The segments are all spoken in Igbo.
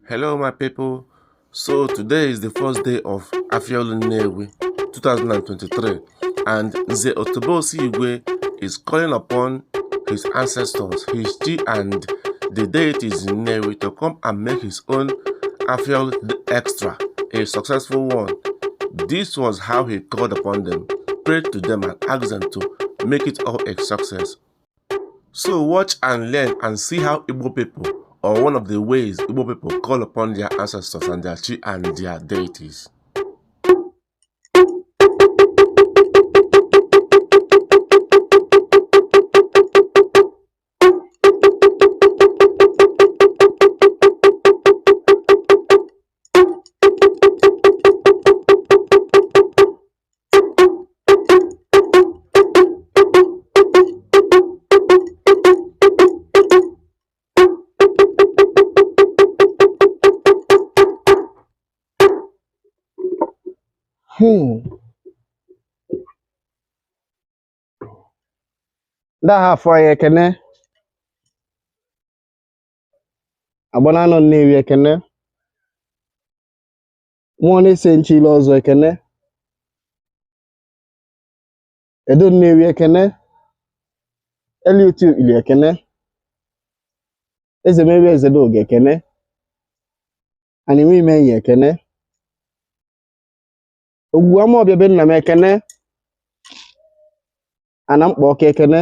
Hello, my people. So today is the first day of Afia Olu Nnewi 2023, and Nze Otobo Osigwe is calling upon his ancestors, his chi, and the deities in Nnewi to come and make his own Afia Olu Extra a successful one. This was how he called upon them, prayed to them, and asked them to make it all a success. So watch and learn and see how Igbo people, or one of the ways Igbo people call upon their ancestors and their chi and their deities. Ndị agha afọ anyị ekene agbananọ Nnewi ekene mmụọ na-ese nche ile ọzọ ekene Edo Nnewi ekene Eliot Ili ekene Ezemewi Ezedoge ekene Anịnwe Imenyi ekene Ogwugwu Amawbịa be nna m ekene ana Mkpọka ekene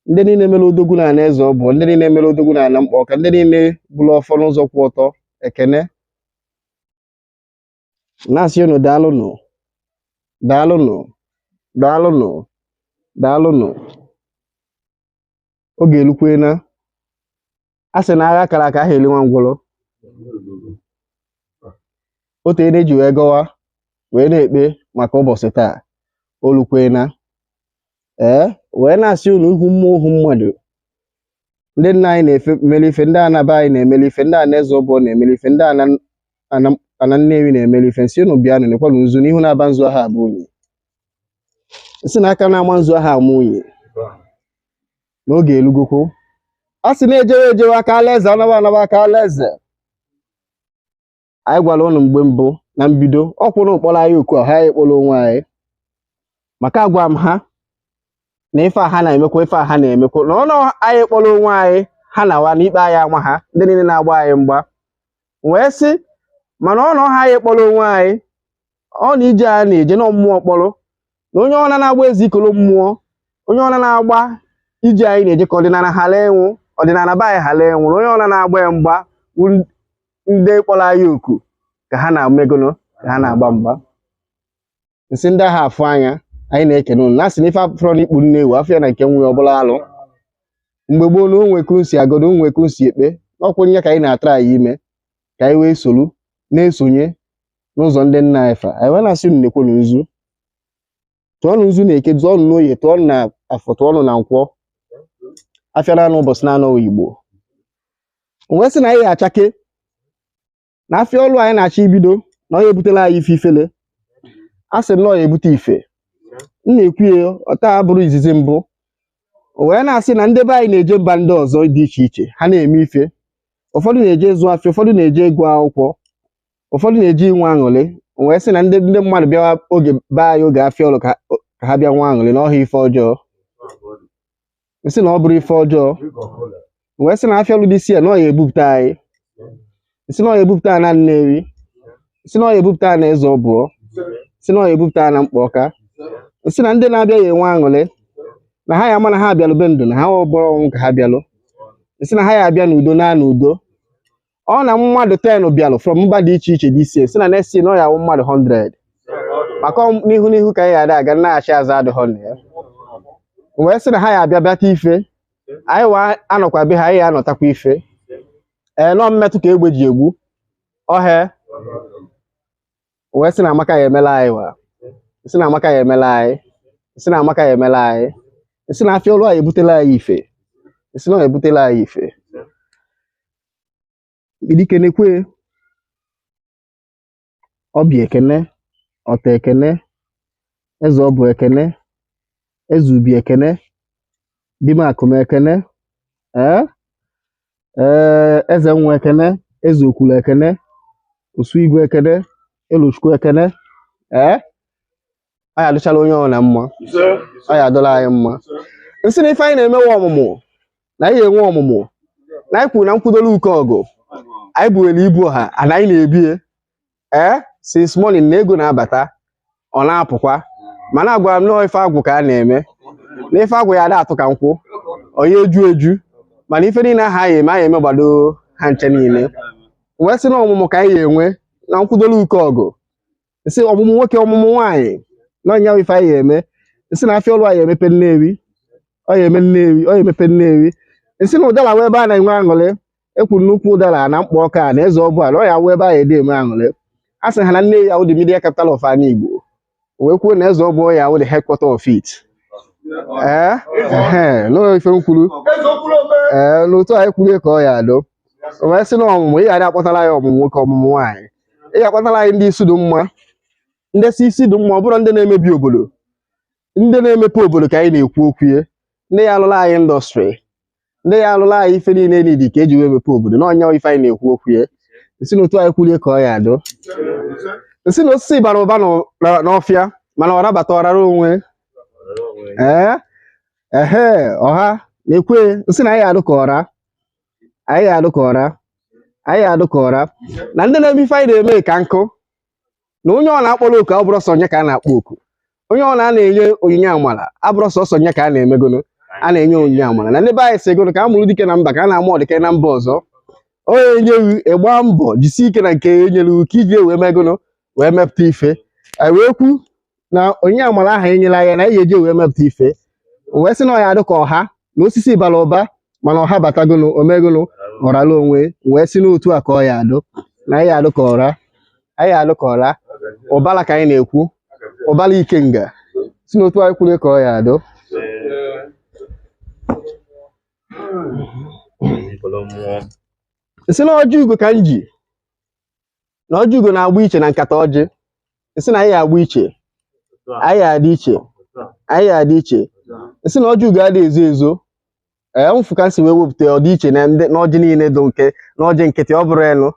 ndị niile mere odogwu na ana eze ọbụ ndị niile mere odogwu na ana Mkpọka ndị niile bụrụ ọfọ n'ụzọ kwụ ọtọ ekene na-asị unu daalụnụ daalụnụ daalụnụ daalụnụ. Oge elukwena a sị na agha kara aka aha eli nwa ngwụrọ otu ene ji wee gọwa wee na-ekpe maka ụbọchị taa olukwena ee wee na-asị unu ihu mmụọ ihu mmadụ ndị nna anyị na-efe emeli ife ndị anaba anyị na-emeli ife ndị ana eze ọbụ na-emeli ife ndị ana ana Nnewi na-emeli ife nsị unu bịanụ nekwanụ nzu n'ihu na-aba nzu aha abụ unyi nsị na aka na-ama nzu aha ama unyi n'oge elugokwu a sị na-ejewe ejewe aka alaeze anaba anaba aka alaeze anyị gwara ụnụ mgbe mbụ na mbido ọkwụrụ mkpọrọ anyị oku a ha anyị kpọrọ onwe anyị maka agwa m ha na ife a ha na-emekwa ife a ha na-emekwa na ọnụ anyị kpọrọ onwe anyị ha na-awa n'ikpe anyị ama ha ndị niile na-agba anyị mgba wee sị mana ọ na ọha anyị kpọrọ onwe anyị ọ na ije a na-eje na mmụọ kpọrọ na onye ọna na-agba ezi ikolo mmụọ onye ọna na-agba ije anyị na-eje ka ọdịnala ghara ịnwụ ọdịnala be anyị ghara ịnwụ na onye ọna na-agba ya mgba wụ ndị kpọrọ anyị oku ka ha na-emegono ka ha na-agba mgba nsị ndị agha afụ anya anyị na-ekene unu na-asị na ife afọrọ n'ikpu nne ewu afọ ya na nke nwe ọbụla alụ mgbe gboo na onwe ka si agodo onwe ka si ekpe n'ọkwụ nye ka anyị na-atara anyị ime ka anyị wee solu na-esonye n'ụzọ ndị nna anyị fa anyị wee na-asị unu nekwenu nzu tụọnụ nzu na eke tụọnụ n'oye tụọnụ na afọ tụọnụ na nkwọ afịa na-anọ ụbọchị na-anọ Igbo wee sị na anyị achake na afịa ọlụ anyị na-achọ ibido na ọ ya ebutela anyị ife ifele a sị na ọ ya ebute ife m na-ekwu ya ọta abụrụ izizi mbụ wee na-asị na ndị be anyị na-eje mba ndị ọzọ dị iche iche ha na-eme ife ụfọdụ na-eje ịzụ afịa ụfọdụ na-eje ịgụ akwụkwọ ụfọdụ na-eje inwe aṅụrị wee sị na ndị ndị mmadụ bịawa oge be anyị oge afịa ọlụ ka ha bịa nwe aṅụrị na ọha ife ọjọọ nsị na ọ bụrụ ife ọjọọ wee sị na afịa ọlụ dị isi ya na ọ ya ebupụta anyị nsị na ọ ya ebupụta na Nnewi nsị na ọ ya ebupụta na Eze Ọbụọ nsị na ọ ya ebupụta na Mkpọka nsị na ndị na-abịa ya enwe aṅụrị na ha ya ama na ha abịalụ be ndụ na ha ọbụrụ ọnwụ ka ha bịalụ nsị na ha ya abịa n'udo na n'udo ọ na mmadụ 10 bịalụ from mba dị iche iche dị isi si na next year na ọ ya awụ mmadụ 100 maka n'ihu n'ihu ka anyị ya aga na-achị azụ adịghọ na ya wee sị na ha ya abịa bịata ife anyị wa anọkwa be ha anyị ya anọtakwa ife ee nọ mmetụ ka egbe ji egbu ọhịa wee sị na amaka ya emela anyị wa sị na amaka ya emela anyị sị na amaka ya emela anyị sị na afịa ọlụ anyị ebutela anyị ife sị na ọ ebutela anyị ife dike nekwe ọbịa ekene ọta ekene Eze Ọbụ ekene, Eze Ubi ekene, Dimakụm ekene, ee ee Eze Nwa ekene, Eze Okwulu ekene, Osu Igwe ekene, Elochukwu ekene. Ee, ọ ya adụchala onye ọ na mma, ọ ya adụla anyị mma. Nsị na ife anyị na-emewe ọmụmụ na anyị enwe ọmụmụ na anyị kwuru na nkwudolu uke ọgụ anyị buwere ibu ọha ana anyị na-ebie. Ee, since morning na ego na-abata ọ na-apụkwa, mana agwara m na ife agwụ ka a na-eme, na ife agwụ ya ada atụ ka nkwụ onye eju eju, mana ife niile ahụ anyị eme anyị eme gbado ha nche niile. Wee sị na ọmụmụ ka anyị enwe na nkwudolu uke ọgụ, nsị ọmụmụ nwoke ọmụmụ nwaanyị na ọnya ife anyị eme. Nsị na afịa ọlụ anyị emepe Nnewi, ọ ya eme Nnewi, ọ ya emepe Nnewi. Nsị na ụdara wee ebe a na-enwe aṅụrị, ekwu nnukwu ụdara na mkpọ ọka na Eze Ọbụ a na ọ ya wụ ebe a ede eme aṅụrị. A sị ha na Nnewi awụ the media capital of ala Igbo, wee kwuo na Eze Ọbụ ya awụ the headquarter of it. Ee ehe n'o ife m kwuru, ee n'otu anyị kwuru ka ọ ya adụ. Wee sị na ọmụmụ ị ghara akpọtara anyị ọmụmụ nwoke ọmụmụ nwaanyị, ị ga-akpọtara anyị ndị isi dị mma, ndị si isi dị mma, ọ bụrụ ndị na-emebi obodo, ndị na-emepe obodo ka anyị na-ekwu okwu ya, ndị ya alụla anyị industry, ndị ya alụla anyị ife niile niile ka eji wee mepe obodo, na ọnya ife anyị na-ekwu okwu ya. Nsị na otu anyị kwurie ka ọ ya adụ. Nsị na osisi bara ụba n'ọfịa, mana ọ rabata ọrara onwe. Ee ehe ọha na-ekwe nsị na anyị adụ ka ọra, anyị adụ ka ọra, anyị adụ ka ọra, na ndị na-eme ife anyị na-eme ka nkụ, na onye ọ na-akpọrọ oku abụrụ sọ onye ka a na-akpọ oku, onye ọ na-enye onyinye amala abụrụ sọsọ onye ka a na-emegono a na-enye onyinye amala. Na ndị be anyị si egono ka a mụrụ dike na mba ka a na-amụ ọdịke na mba ọzọ, onye enyeghị ịgba mbọ jisie ike na nke enyere ka iji wee megono wee mepụta ife. Anyị wee kwu na onyinye amala ahụ enyere anyị na anyị eji wee mepụta ife, wee sị na ọ ya adụ ka ọha na osisi bara ụba, mana ọha batagono omegono ọrala onwe. Wee sị n'otu a ka ọ ya adụ, na anyị adụ ka ọra, anyị adụ ka ọra, ụbala ka anyị na-ekwu, ụbala ikenga, si n'otu anyị kwuru ka ọ ya adụ. Nsị na ọjị ugo ka m ji, na ọjị ugo na-agba iche na nkata ọjị. Nsị na anyị agba iche, anyị adị iche, anyị adị iche. Nsị na ọjị ugo adịghị ezo ezo. Ee, mfụ ka si wee wepụta ọdị iche na ndị n'ọjị niile dị nke n'ọjị nkịtị ọ bụrụ elu.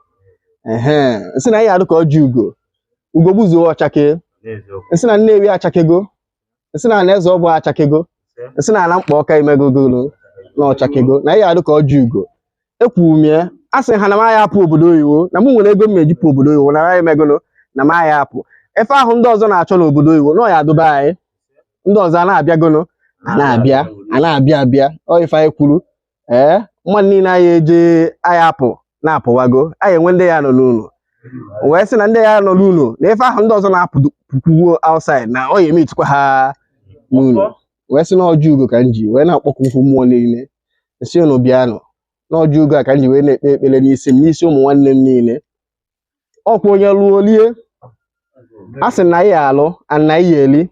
Ehe, nsị na anyị adụ ka ọjị ugo, ugo gbuzuo ọchake. Nsị na Nnewi achakego, nsị na ana Eze Ọbụ achakego, nsị na ana mkpọ ọka imegogolo na ọchakego, na anyị adụ ka ọjị ugo. Ekwuru m ya, a sị ha na m agha apụ obodo oyibo, na mụ nwere ego m eji pụ obodo oyibo, na anyị emegolo na m agha apụ. Efe ahụ ndị ọzọ na-achọ n'obodo oyibo na ọ ya adụba anyị, ndị ọzọ a na-abịagono, a na-abịa, a na-abịa abịa. Ọ ife anyị kwuru. Ee, mmadụ niile anyị eje anyị apụ na-apụwago, anyị enwe ndị ya nọ n'ụlọ, wee sị na ndị ya nọ n'ụlọ na ife ahụ ndị ọzọ na-apụ outside na ọ ya emetikwa ha n'ụlọ. Wee sị na ọjị ugo ka m ji wee na-akpọkwu nkwụ mmụọ niile, nsị unu bịanụ na ọjị ugo a ka m ji wee na-ekpe ekpere n'isi m, n'isi ụmụ nwanne m niile. Ọkwa onye lụọ lie, a sị na anyị alụ ana anyị eli,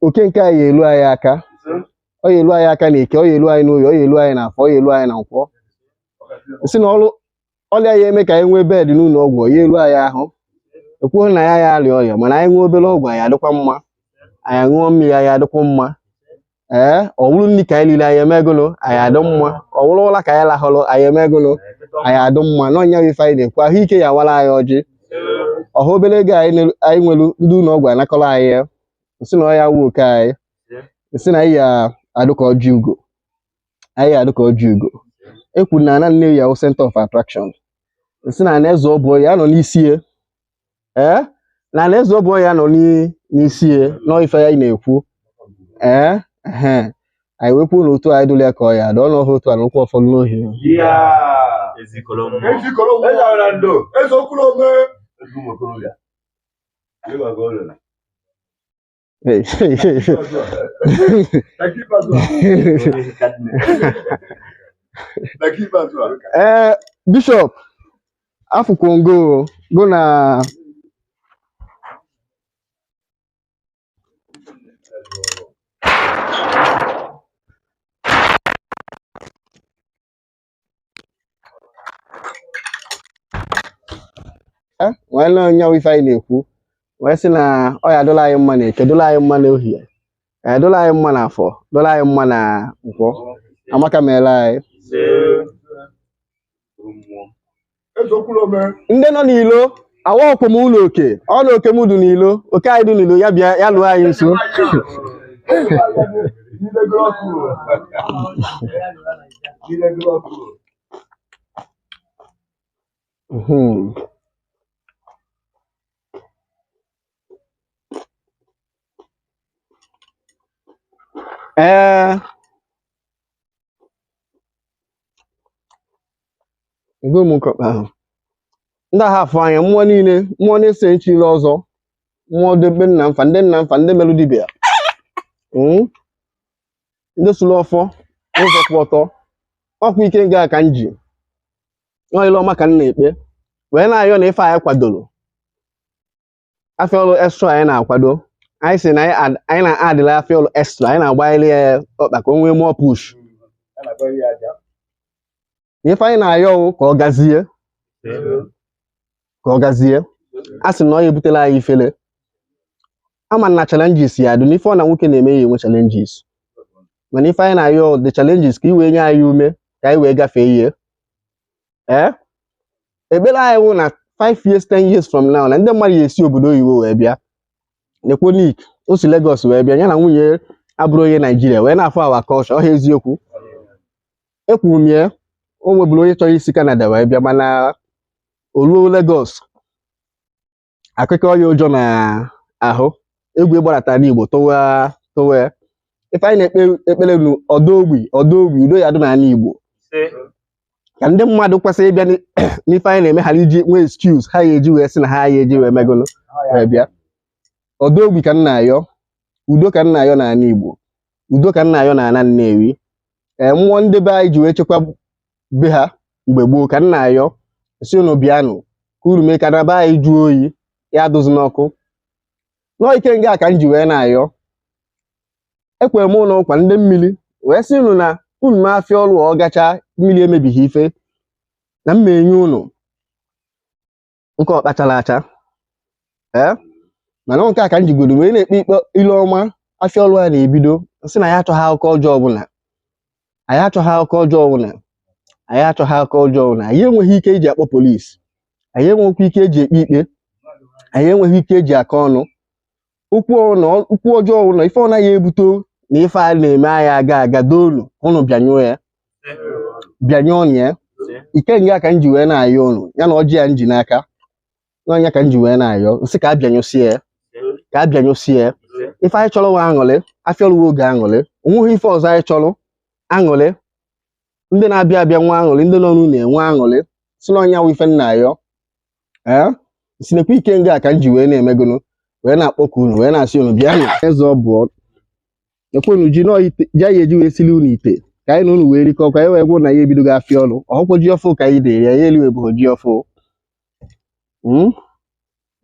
oke nke anyị elu anyị aka, ọ ya elu anyị aka na eke, ọ ya elu anyị n'oyi, ọ ya elu anyị na afọ, ọ ya elu anyị na nkwọ. Nsị na ọlụ ọlịa ya eme ka anyị nwee bedị n'ụlọ ọgwụ, ọ ya elu anyị ahụ. Ekwughị na ya ya arịa ọrịa, mana anyị nwee obere ọgwụ anyị adịkwa mma, anyị ṅụọ mmiri anyị adịkwa mma. Ee, ọ wụrụ nri ka anyị liri anyị emegolo anyị adị mma, ọ wụrụ ụla ka anyị lahụrụ anyị emegolo anyị adị mma. Na ọnya ife anyị na-ekwu, ahụike ya awara anyị ọjị. Ọha obere ego anyị nwelu ndị ụlọ ọgwụ anakọrọ anyị ya, nsị na ọ ya wụ oke anyị. Nsị na anyị ya adụ ka ọjị ugo, anyị ya adụ ka ọjị ugo. Ekwu na ana Nnewi ya wụ center of attraction. Nsị na ana Eze Ọbụ ya nọ n'isi ya. Ee, na ana Eze Ọbụ ya nọ n'isi ya, nọ ife anyị na-ekwu. Ee ehe, anyị wee kwuo na otu anyị dụrụ ya ka ọ ya adụ, ọ nọghị otu a na ụkwụ ụfọdụ n'ohi. Ee, Bishop afụkwongo go na nwanne onye ife anyị na-ekwu. Wee sị na ọ ya adụla anyị mma na eke, dụla anyị mma na ohie, ya dụla anyị mma na afọ, dụla anyị mma na nkwọ. Amaka meela anyị. Ndị nọ n'ilo awa ọkwụ m ụlọ oke ọ na oke m dị n'ilo, oke anyị dị n'ilo, ya bịa ya lụọ anyị nso. Ee, ego m nkọkpa ahụ ndị agha afụ anya mmụọ niile, mmụọ na-ese nchile ọzọ, mmụọ debe nna mfa, ndị nna mfa, ndị melụ dibịa, ndị sụrụ ọfọ n'ụzọ kwụ ọtọ. Ọkwa ike nga ka m ji nọ ile ọma ka m na-ekpe wee na-ayọ na ife anyị kwadoro afịa ọrụ extra anyị na-akwado. Anyị sị na anyị na-adịla afịa ọrụ extra, anyị na-agbanyere ya ọkpa ka o nwee more push. Na ife anyị na-ayọ wụ ka ọ gazie, ka ọ gazie. A sị na ọ ya ebutela anyị ifele. Ama na challenges ya dị n'ife ọ na nwoke na-eme ya enwe challenges, mana ife anyị na-ayọ the challenges ka i wee nye anyị ume ka anyị wee gafee ihe. Ee, ekpere anyị wụ na 5 years, 10 years from now na ndị mmadụ ya esi obodo oyibo wee bịa. Nekwo Nick, o si Lagos wee bịa, ya na nwunye abụrụ onye Naijiria wee na-afụ awa culture ọha. Eziokwu ekwuru m ya, o nweburu onye chọrọ isi Canada wee bịa, mana o ruo Lagos akụkọ ya ụjọ na ahụ egwu gbarata n'Igbo tụwa tụwa ya. Ife anyị na-ekpe ekpere nu ọdọ ogbi ọdọ ogbi udo ya dị n'ala Igbo, ka ndị mmadụ kwesịrị ịbịa n'ife anyị na-eme ghara iji nwee excuse ha ga-eji wee sị na ha ya eji wee megolo wee bịa. Ọdọ ogbi ka m na-ayọ, udo ka m na-ayọ n'ala Igbo, udo ka m na-ayọ n'ala Nnewi. Ee, mmụọ ndị be anyị ji wee chekwa be ha mgbe gboo ka m na-ayọ, si unu bịanụ ka uru mee ka na be anyị jụọ oyi ya adụzi n'ọkụ. Nọọ ike nga ka m ji wee na-ayọ. Ekwere m ụlọ ụkwa ndị mmiri wee sị unu na unu ma afịa ọrụ ọ gacha mmiri emebighị ife na mma enye unu nke ọ kpachara acha. Ee, mana nke a ka m jigodo wee na-ekpe ikpe ile ọma. Afịa ọrụ a na-ebido, sị na ya achọghị akụkọ ọjọọ ọbụla, anyị achọghị akụkọ ọjọọ ọbụla, anyị achọghị akụkọ ọjọọ ọbụla. Anyị enweghị ike iji akpọ polisi, anyị enwekwa ike eji ekpe ikpe, anyị enweghị ike eji akọ ọnụ okwu ọnụ, okwu ọjọọ ọbụla. Ife ọ naghị ebute na ife a na-eme anyị aga aga doonu ụnụ bịanyụọ ya, bịanyụọ ọnụ ya. Ike nga ka m ji wee na-ayọ ụnụ ya na ọjị ya m ji n'aka n'ọnya ka m ji wee na-ayọ nsị ka abịanyụsie ya, ka abịanyụsie ya. Ife anyị chọrọ nwa aṅụrị, afịa ọrụ oge aṅụrị, onweghị ife ọzọ anyị chọrọ aṅụrị. Ndị na-abịa abịa nwa aṅụrị, ndị nọ n'ụlọ enwe aṅụrị, si n'ọnya wụ ife m na-ayọ. Ee, si nekwa ike nga ka m ji wee na-emegonu wee na-akpọku unu wee na-asị unu bịanụ. Eze ọ bụọ ekwenu ji nọọ ite ji anyị eji wee sili unu ite ka anyị na unu wee rikọ ka anyị wee gwụ na ya ebidogo afịa ọrụ ọhụkwụ ji ọfụ ka anyị na-eri, anyị eliwebụghị ji ọfụ.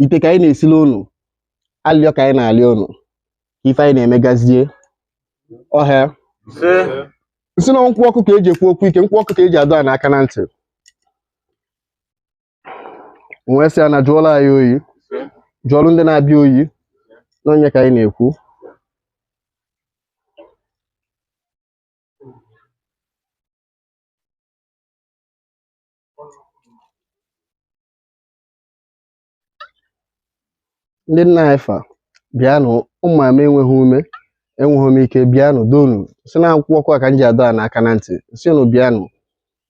Ite ka anyị na-esili unu, alịọ ka anyị na-alị unu ka ife anyị na-emegazie ọhịa. Nsị na nkwụ ọkụ ka eji ekwu okwu ike, nkwụ ọkụ ka eji adọ anyị aka na ntị. Wee sị ya na jụọla anyị oyi, jụọlụ ndị na-abịa oyi n'onye ka anyị na-ekwu. Ndị nna anyị fa bịanụ, ụmụ m enweghị ume, enweghị m ike, bịanụ donu. Si na akwụkwọ ọkụ a ka m ji adọ anyị aka na ntị, si unu bịanụ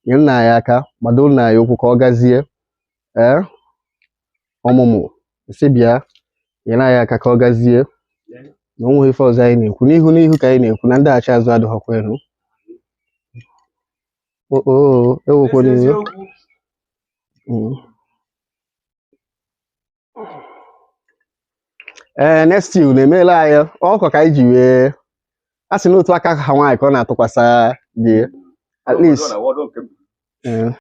nye nna anyị aka, gbado nna anyị ụkwụ ka ọ gazie. Ee, ọmụmụ si bịa nyere anyị aka ka ọ gazie na onweghị ife ọzọ anyị na-ekwu n'ihu n'ihu ka anyị na-ekwu na ndaghachi azụ adịghọkwa elu. Oo, ewekwana iwe. Ee, next year na-emeela anyị ọkọ ka anyị ji wee a sị n'otu aka ha nwaanyị ka ọ na-atụkwasị dị at least. Ee.